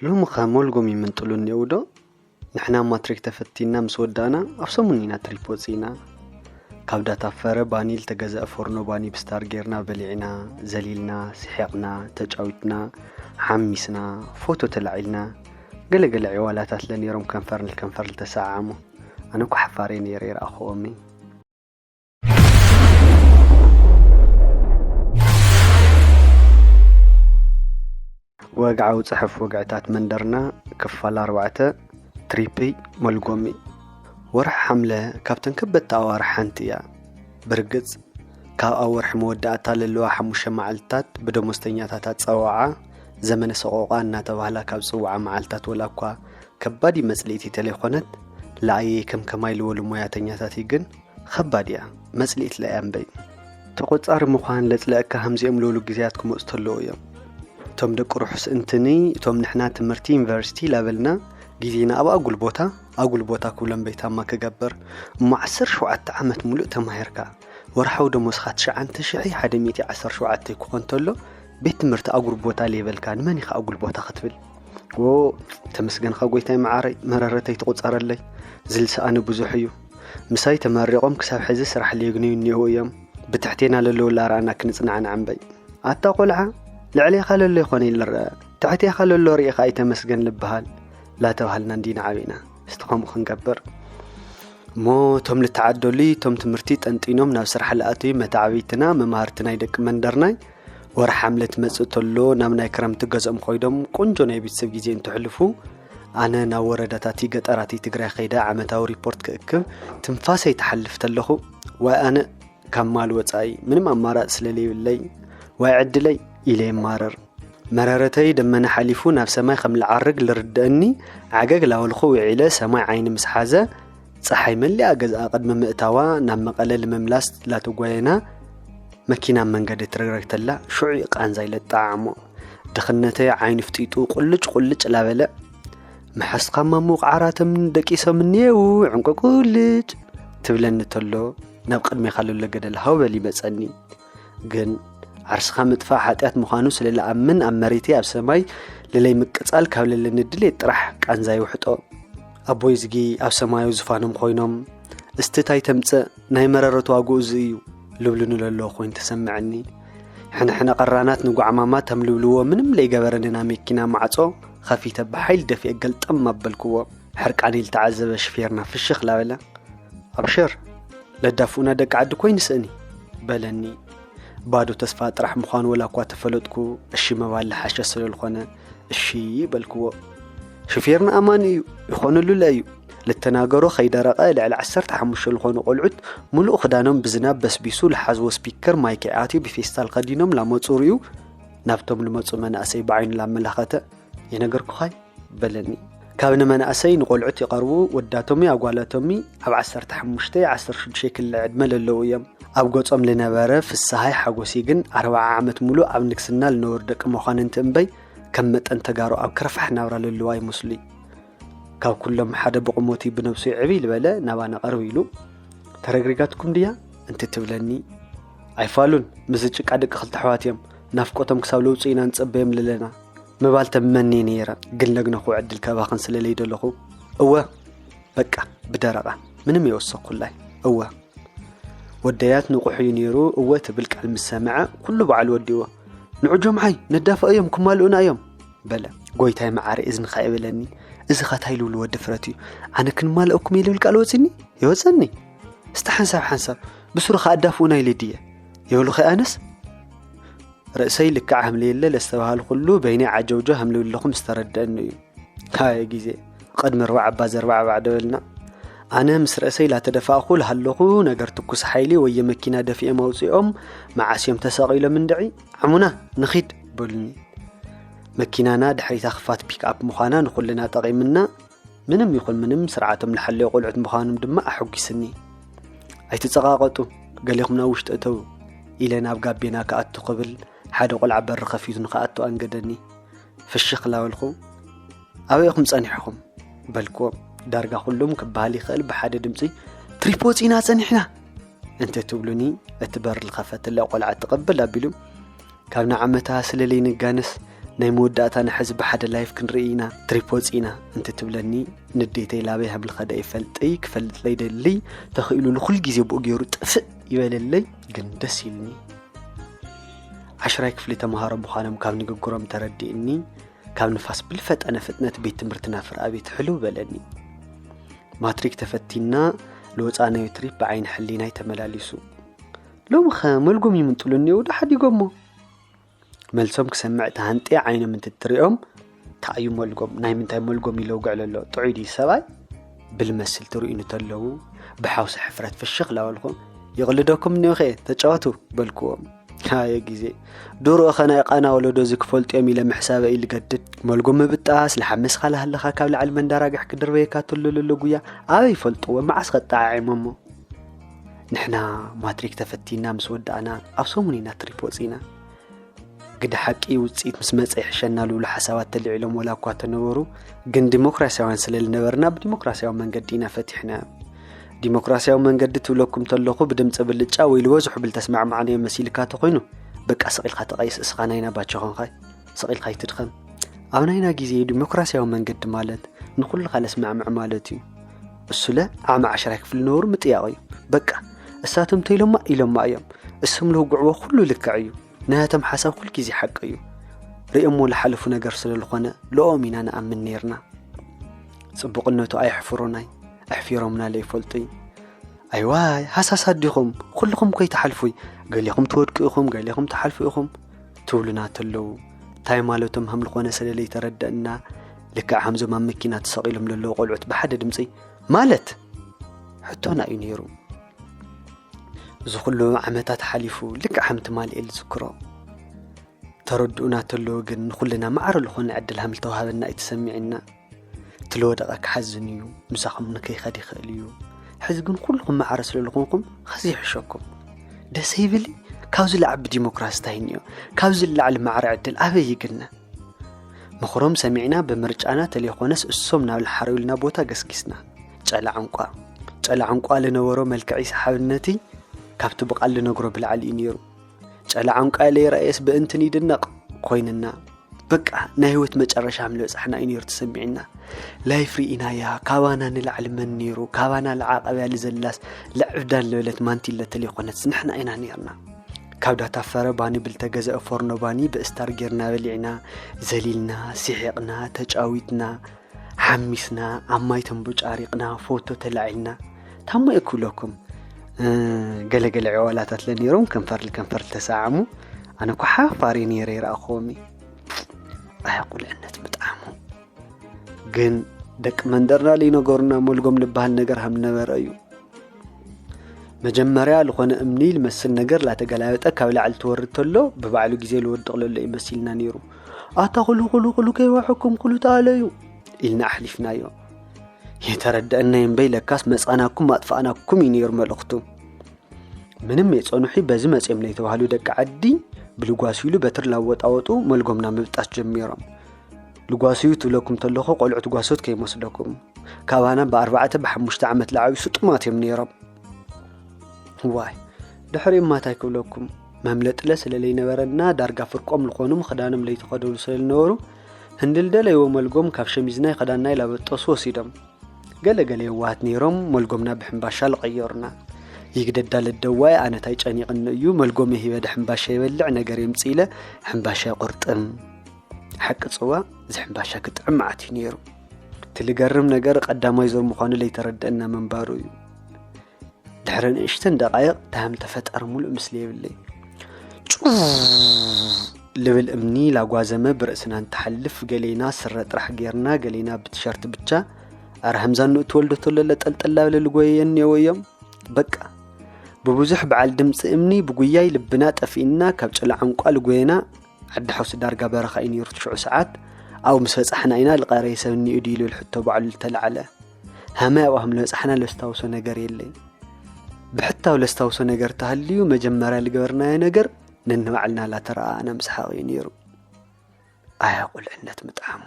ሎሚ ኸ ሞልጎም ይምንጥሉ እኒአው ዶ? ንሕና ማትሪክ ተፈቲና ምስ ወዳእና ኣብ ሰሙን ኢና ትሪፕ ወፂና። ካብ ዳታ ፈረ ባኒ ልተገዘአ ፎርኖ ባኒ ብስታር ጌርና በሊዕና፣ ዘሊልና፣ ስሒቕና፣ ተጫዊትና፣ ሓሚስና፣ ፎቶ ተላዒልና። ገለገለ ዕዋላታት ለነይሮም ከንፈር ንልከንፈር ልተሰዓዓሙ። ኣነ እኮ ሓፋር እየ ነይረ ይረኣኽዎምኒ። ወግዓዊ ጽሑፍ ወግዕታት መንደርና ክፋል ኣርባዕተ። ትሪፕይ መልጎሚ። ወርሒ ሓምለ ካብተን ከበድቲ ኣዋርሕ ሓንቲ እያ። ብርግጽ ካብ ኣብ ወርሒ መወዳእታ ለለዋ ሓሙሽተ መዓልትታት ብደሞዝተኛታት ኣጸዋውዓ ዘመነ ሰቆቃ እናተባህላ ካብ ዝጽውዓ መዓልትታት ወላ እኳ ከባድ እዩ መጽልኢቲ ተለይኮነት፣ ለኣየይ ከም ከማይ ልበሉ ሞያተኛታት እዩ ግን ኸባድ እያ መጽልኢት ለእያ እምበይ። ተቖጻሪ ምዃን ለጽለአካ ከምዚኦም ልበሉ ግዜያት ክመጹ ተለዉ እዮም። እቶም ደቂ ርሑስ እንትኒ፣ እቶም ንሕና ትምህርቲ ዩኒቨርሲቲ ላበልና ግዜና ኣብ ኣጉል ቦታ፣ ኣጉል ቦታ ክብሎ እምበይታማ ክገብር። እሞ ዓሰርተ ሸውዓተ ዓመት ሙሉእ ተማሂርካ፣ ወርሓዊ ደሞዝኻ ትሽዓተ ሽሕ ሓደ ሚእቲ ዓሰርተ ሸውዓተ ክኾን ተሎ፣ ቤት ትምህርቲ ኣጉል ቦታ ለይበልካ ንመን ኢኻ ኣጉል ቦታ ክትብል? ዎ፣ ተመስገንኻ ጎይታይ መዓረይ፣ መረረተይ ትቑጸረለይ። ዝልሰኣኒ ብዙሕ እዩ። ምሳይ ተመሪቖም ክሳብ ሕዚ ስራሕ ለየግንዩ እኒአው እዮም። ብትሕቴና ለለዉ ላረኣና ክንጽናዕናዕ እምበይ። ኣታ ቆልዓ፣ ልዕሌኻ ለሎ ይኾነ ይልረአ። ትሕቴኻ ለሎ ርኢኻ ኣይተመስገን ልበሃል። ላተባሃልና እንዲና ዓቢና። እስቲ ከምኡ ክንገብር። እሞ እቶም ልተዓደሉ፣ እቶም ትምህርቲ ጠንጢኖም ናብ ስራሕ ልኣተዩ መተዓብይትና፣ መማህርቲ ናይ ደቂ መንደርናይ፣ ወርሒ ሓምለ ትመጽእ ተሎ ናብ ናይ ክረምቲ ገዝኦም ኮይዶም ቆንጆ ናይ ቤተሰብ ግዜ እንትሕልፉ፣ ኣነ ናብ ወረዳታት ገጠራት ትግራይ ከይደ ዓመታዊ ሪፖርት ክእክብ ትንፋሰይ ትሓልፍ ተለኹ፣ ዋይ ኣነ ካብ ማል ወጻኢ ምንም ኣማራጺ ስለለይብለይ፣ ዋይ ዕድለይ ኢለ የማርር። መረረተይ ደመና ሓሊፉ ናብ ሰማይ ከም ልዓርግ ልርደአኒ፣ ዓገግ ላበልኹ ውዒለ ሰማይ ዓይኒ ምስ ሓዘ፣ ጸሓይ መሊኣ ገዝኣ ቅድሚ ምእታዋ ናብ መቐለ ልምምላስ ላተጓየና፣ መኪና ኣብ መንገዲ ትረግረግ ተላ፣ ሽዑ እዩ ቃንዛይ ለጠዓዕሞ። ድኽነተይ ዓይኑ ፍጢጡ ቁልጭ ቁልጭ ላበለ። መሓዝትኻ ማሙቕ ዓራቶም ደቂሶም እኒኤው፣ ዕንቆ ቁልጭ ትብለኒ ተሎ፣ ናብ ቅድሜኻ ለሎ ገደል ሃው በል ይመጸኒ። ግን ዓርስኻ ምጥፋእ ሓጢኣት ምዃኑ ስለ ልኣምን፣ ኣብ መሬተይ ኣብ ሰማይ ለለይ ምቅጻል ካብ ለለኒ ድሌት ጥራሕ ቃንዛ ይውሕጦ። ኣቦይ ዝጊ ኣብ ሰማያዊ ዝፋኖም ኮይኖም፣ "እስቲ ታይ ተምጽእ፣ ናይ መረረት ዋግኡ እዚ እዩ" ልብሉኒ ለለዉ ኮይኑ ተሰምዐኒ። ሕነ ሕነ ቀራናት ንጓዕማማት ከም ልብልዎ ምንም ለይገበረኒ ናብ መኪና ማዕጾ ኸፊተ ብሓይሊ ደፊኤ ገልጠም ኣበልክዎ። ሕርቃነይ ልተዓዘበ ሽፌርና ፍሽኽ ላበለ። "ኣብሽር፣ ለዳፍኡና ደቂ ዓዲ ኮይንስ እኒ?" በለኒ። ባዶ ተስፋ ጥራሕ ምዃኑ ወላ እኳ ተፈለጥኩ፣ እሺ ምባል ልሓሸ ስለ ልኾነ፣ እሺ በልክዎ። ሽፌርና ኣማኒ እዩ፣ ይኾነሉ ለእዩ። ልተናገሮ ከይደረቐ ልዕሊ ዓሰርተ ሓሙሽተ ልኾኑ ቆልዑት ሙሉእ ክዳኖም ብዝናብ በስቢሱ ልሓዝዎ ስፒከር ማይክ ኣትዩ ብፌስታል ከዲኖም ላመፁ ርእዩ፣ ናብቶም ልመፁ መናእሰይ ብዓይኑ ላመላኸተ፣ "የነገርኩኻይ?" በለኒ። ካብ ንመናእሰይ ንቆልዑት ይቐርቡ፣ ወዳቶሚ ኣጓላቶሚ ኣብ ዓሰርተ ሓሙሽተ ዓሰርተ ሽዱሽተ ክሊ ዕድመ ለለዉ እዮም። ኣብ ገጾም ልነበረ ፍስሃይ ሓጎሲ ግን ኣርብዓ ዓመት ሙሉእ ኣብ ንግስና ልነበሩ ደቂ መኳንንቲ እምበይ ከም መጠን ተጋሩ ኣብ ከርፋሕ ናብራ ለለዉ ኣይመስሉይ። ካብ ኩሎም ሓደ ብቑሞቲ ብነብሱ ይዕብይ ልበለ ናባና ቀርብ ኢሉ፣ "ተረግሪጋትኩም ድያ?" እንትትብለኒ፣ "ኣይፋሉን፣ ምስዚ ጭቃ ደቂ ክልተ ኣሕዋት እዮም፣ ናፍቆቶም ክሳብ ለውፅኡ ኢና ንፅበዮም ለለና" ምባል ተመንየ ነይረ፣ ግን ለግነኹ ዕድል ከባኽን ስለ ለይደለኹ፣ "እወ፣ በቃ፣ ብደረቓ፣ ምንም የወሰኹላይ፣ እወ" ወደያት ንቑሕ እዩ ነይሩ። እወ ትብል ቃል ምስ ሰምዐ፣ ኩሉ ባዕሉ ወዲእዎ። "ንዑ ጆምዓይ፣ ነዳፍኦ እዮም፣ ክማልኡና እዮም" በለ። "ጎይታይ መዓረ፣ እዝንኻ ይበለኒ፣ እዚ ኸ ታይ ልብልዎ ድፍረት እዩ? ኣነ ክንማልኦኩም እየ ልብል ቃል ወፂኒ? ይወፀኒ? እስቲ ሓንሳብ ሓንሳብ፣ ብስሩ ኸ ኣዳፍኡና ኢለ ድየ? ይበሉ ኸ ኣነስ?" ርእሰይ ልክዕ ሃምለየለ ለስተባሃልኩሉ በይነይ ዓጀውጀው ሃምለብለኹ ምስ ተረድአኒ እዩ። ሃየ ግዜ፣ ቅድሚ ርባዕ እባ ዘርባዕባዕ ደበልና። ኣነ ምስ ርእሰይ ላተደፋእኹ ልሃለኹ፣ ነገር ትኩስ ሓይሊ ወየ መኪና ደፊኦም ኣውጺኦም፣ መዓስ እዮም ተሰቒሎም እንድዒ? "ዓሙና፣ ንኺድ" በሉኒ። መኪናና ድሕሪታ ክፋት ፒክኣፕ ምዃና ንኹልና ጠቒምና፣ ምንም ይኹን ምንም ስርዓቶም ልሓለዩ ቆልዑት ምዃኖም ድማ ኣሐጒስኒ። "ኣይትጸቓቐጡ፣ ገሌኹም ናብ ውሽጢ እተዉ" ኢለ ናብ ጋቤና ክኣቱ ክብል፣ ሓደ ቆልዓ በሪ ከፊቱ ንኽኣቱ ኣንገደኒ። ፍሽኽ ላበልኩ፣ "ኣበይ ኢኹም ጸኒሕኹም?" በልክዎም። ዳርጋ ኩሎም ክበሃል ይኽእል ብሓደ ድምጺ፣ "ትሪፕ ወጺና ጸኒሕና!" እንተ ትብሉኒ፣ እቲ በር ዝኸፈተላ ቆልዓ ትቕብል ኣቢሉ፣ "ካብ ንዓመታ ስለለይ ንጋነስ፣ ናይ መወዳእታ ንሕዚ ብሓደ ላይፍ ክንርኢ ኢና፣ ትሪፕ ወፂና እንትትብለኒ፣ ንዴተይ ላበይ ሃምልኸደ ይፈልጠይ ክፈልጥ ለይደልይ ተኽኢሉ ንኹል ግዜ ብኡ ገይሩ ጥፍእ ይበለለይ። ግን ደስ ኢልኒ። ዓሽራይ ክፍሊ ተምሃሮ ምዃኖም ካብ ንግግሮም ተረዲእኒ፣ ካብ ንፋስ ብልፈጠነ ፍጥነት ቤት ትምህርትና ፍርኣ ቤት ሕልው በለኒ። ማትሪክ ተፈቲና፣ ልወፃናዮ ትሪፕ ብዓይኒ ሕሊናይ ተመላሊሱ። ሎምኸ መልጎም ይምንጥሉ እኒው ዶ ሓዲጎሞ? መልሶም ክሰምዕ ተሃንጥየ ዓይኖም እንትትሪኦም፣ ታእዩ መልጎም፣ ናይ ምንታይ መልጎም ኢለ ውግዕለ ኣሎ? ጥዑይ ድዩ ሰብኣይ? ብልመስል ትርእዩኒ ተለዉ፣ ብሓውሲ ሕፍረት ፍሽኽ ላበልኹ፣ ይቕልደኩም እኒኦኸ፣ ተጫወቱ በልክዎም። ሃየ ግዜ። ድሮ ኸ ናይ ቃና ወለዶ እዚ ክፈልጡ እዮም ኢለ ምሕሳበ እዩ ልገድድ። መልጎም ምብጣስ፣ ለሓመስኻ ላሃለኻ ካብ ላዕሊ መንዳራግሕ ክድርበየካ ተሎ ለሎ ጉያ ኣበይ ይፈልጥዎ፣ መዓስ ኸጠዓዒሞሞ? ንሕና ማትሪክ ተፈቲና ምስ ወዳእና ኣብ ሰሙን ኢና ትሪፕ ወፂና። ግደ ሓቂ ውፅኢት ምስ መፀ ይሕሸና ልብሉ ሓሳባት ተልዒሎም ወላ እኳ ተነበሩ፣ ግን ዲሞክራሲያውያን ስለ ልነበርና ብዲሞክራሲያዊ መንገዲ ኢና ፈቲሕና። ዲሞክራሲያዊ መንገዲ ትብለኩም ተለኹ ብድምፂ ብልጫ ወይ ልበዝሑ ብልተስማዕማዕናዮ መሲልካ ተኾይኑ፣ በቃ ስቕ ኢልካ ተቐይስ፣ እስኻ ናይና ባቸ ኾንኻይ፣ ስቕ ኢልካ ይትድኸም። ኣብ ናይና ግዜ ዲሞክራሲያዊ መንገዲ ማለት ንኹልኻ ለስማዕምዕ ማለት እዩ። እሱለ ዓመ ዓሽራይ ክፍሊ ነበሩ ምጥያቕ እዩ። በቃ እሳቶም ተይሎማ ኢሎማ እዮም። እሶም ልውግዕዎ ኩሉ ልክዕ እዩ። ናያቶም ሓሳብ ኩል ግዜ ሓቂ እዩ። ርእዮሞ ልሓለፉ ነገር ስለ ልኾነ ልኦም ኢና ንኣምን ነይርና። ጽቡቕነቱ ኣየሕፍሮናይ፣ ኣሕፊሮምና ለይፈልጡ እዩ። ኣይዋይ ሃሳሳት ዲኹም? ኩልኹም ኮይ ትሓልፉይ፣ ገሌኹም ትወድቁ ኢኹም፣ ገሌኹም ትሓልፉ ኢኹም ትብሉና ተለዉ፣ እንታይ ማለቶም ሃም ልኾነ ስለ ለይተረደእና፣ ልክዕ ሃምዞም ኣብ መኪና ተሰቒሎም ለለዉ ቆልዑት ብሓደ ድምፂ ማለት ሕቶና እዩ ነይሩ። እዚ ኩሉ ዓመታት ሓሊፉ ልክዕ ሃም ትማሊ እየ ዝዝክሮ። ተረድኡና ተለዉ ግን ንኹልና ማዕረ ልኾነ ዕድል ሃም ልተዋሃበና እዩ ተሰሚዕና። እቲ ለወደቐ ክሓዝን እዩ፣ ምሳኹም ንከይኸድ ይኽእል እዩ። ሕዚ ግን ኩልኹም ማዕረ ስለ ልኾንኩም ኸዚ ይሕሸኩም። ደስ ይብል። ካብዚ ልዓቢ ዲሞክራሲ እንታይ እኒኦ? ካብዚ ልላዕሊ ማዕረ ዕድል ኣበይ ይግነ? ምኽሮም ሰሚዕና ብምርጫና ተለይኾነስ እሶም ናብ ልሓረዩልና ቦታ ገስጊስና። ጨላ ዕንቋ። ጨላ ዕንቋ ልነበሮ መልክዒ ሰሓብነቲ ካብቲ ብቓል ልነግሮ ብላዕሊ እዩ ነይሩ። ጨላ ዕንቋ ለይረኣየስ ብእንትን ይድነቕ ኮይንና። በቃ ናይ ህይወት መጨረሻ ምልበጻሕና እዩ ነይሩ ተሰሚዕና። ላይፍ ርኢናያ፣ ካባና ንላዕሊ መን ነይሩ? ካባና ልዓቐብያ ልዘላስ ልዕብዳን ልበለት ማንቲለ ተለይኮነትስ ንሕና ኢና ነይርና። ካብ ዳታ ፈረ ባኒ ብልተገዘአ ፎርኖ ባኒ ብእስታር ጌርና በሊዕና፣ ዘሊልና፣ ስሒቕና፣ ተጫዊትና፣ ሓሚስና፣ ኣብ ማይ ተንቡጫሪቕና፣ ፎቶ ተላዒልና። ታሞ እየ ክብለኩም፣ እ፣ ገለገለ ዕዋላታት ለነይሮም ከንፈር ልከንፈር ልተሰዓሙ። ኣነ እኮ ሓፋር እየ ነይረ ይረኣኽዎም። ኣያ ቁልዕነት ምጥዓሙ። ግን ደቂ መንደርና ለይነገሩና መልጎም ልበሃል ነገር ሃም ነበረ እዩ። መጀመርያ ልኾነ እምኒ ልመስል ነገር ላተገላበጠ ካብ ላዕሊ ትወርድ ተሎ ብባዕሉ ግዜ ልወድቕ ለሎ እዩ መሲልና ነይሩ። ኣታ ኩሉ ኩሉ ኩሉ ከይዋሐኩም ኩሉ ተኣለዩ ኢልና ኣሕሊፍናዮ። የተረደአና እምበይ ለካስ መጻናኩም ኣጥፋእናኩም እዩ ነይሩ መልእኽቱ። ምንም የጸኑሒ በዚ መጽዮም ለይተባህሉ ደቂ ዓዲ ብልጓስ ኢሉ በትር ላወጣወጡ መልጎምና ምብጣስ ጀሚሮም። ልጓስዩ ትብለኩም ተለኹ ቆልዑት ጓሶት ከይመስለኩም። ካባና ብኣርባዕተ ብሓሙሽተ ዓመት ልዓብዩ ስጡማት እዮም ነይሮም። ዋይ ድሕሪኦም ማታይ ክብለኩም። መምለጥለ ስለ ለይነበረና ዳርጋ ፍርቆም ልኾኑ ምኽዳኖም ለይተኸደኑ ስለ ልነበሩ ህንድልደለይዎ መልጎም ካብ ሸሚዝናይ ኸዳናይ ላበጠሱ ወሲዶም። ገለ ገለ የዋሃት ነይሮም መልጎምና ብሕምባሻ ልቐየሩና። ይግደዳ ለደዋይ ኣነታይ ጨኒቕኒ እዩ መልጎም የሂበ ድሕምባሻ ይበልዕ ነገር የምፅኢለ ሕምባሻ ይቑርጥም። ሓቂ ጽዋ ዝሕምባሻ ክጥዕም መዓት እዩ ነይሩ። እቲ ልገርም ነገር ቀዳማይ ዞር ምዃኑ ለይተረድአና ምንባሩ እዩ። ድሕሪ ንእሽተን ደቓይቕ ታህም ተፈጠር ሙሉእ ምስሊ የብለይ። ጩ ልብል እምኒ ላጓዘመ ብርእስና እንትሓልፍ ገሌና ስረ ጥራሕ ጌርና ገሌና ብቲሸርት ብቻ። ኣረ ሃምዛን ንእትወልዶ ተሎ ለጠልጠላ ብለ ልጎየየን የወዮም። በቃ ብብዙሕ በዓል ድምፂ እምኒ ብጉያይ ልብና ጠፊእና ካብ ጨላ ዕንቋ ልጎየና። ዓዲ ሓውሲ ዳርጋ በረኻ እዩ ነይሩ ትሽዑ ሰዓት። ኣብኡ ምስ በፃሕና ኢና ልቐረየ ሰብ እኒኡ ድዩ ልብል ሕቶ ባዕሉ ልተላዕለ። ሃመይ ኣብኡ ሃም ልበፃሕና ለስታውሶ ነገር የለይ። ብሕታው ለስታውሶ ነገር ተሃልዩ መጀመርያ ልገበርናዮ ነገር ነንባዕልና ላተረኣኣና ምስሓቕ እዩ ነይሩ። ኣያ ቁልዕነት ምጥዓሙ።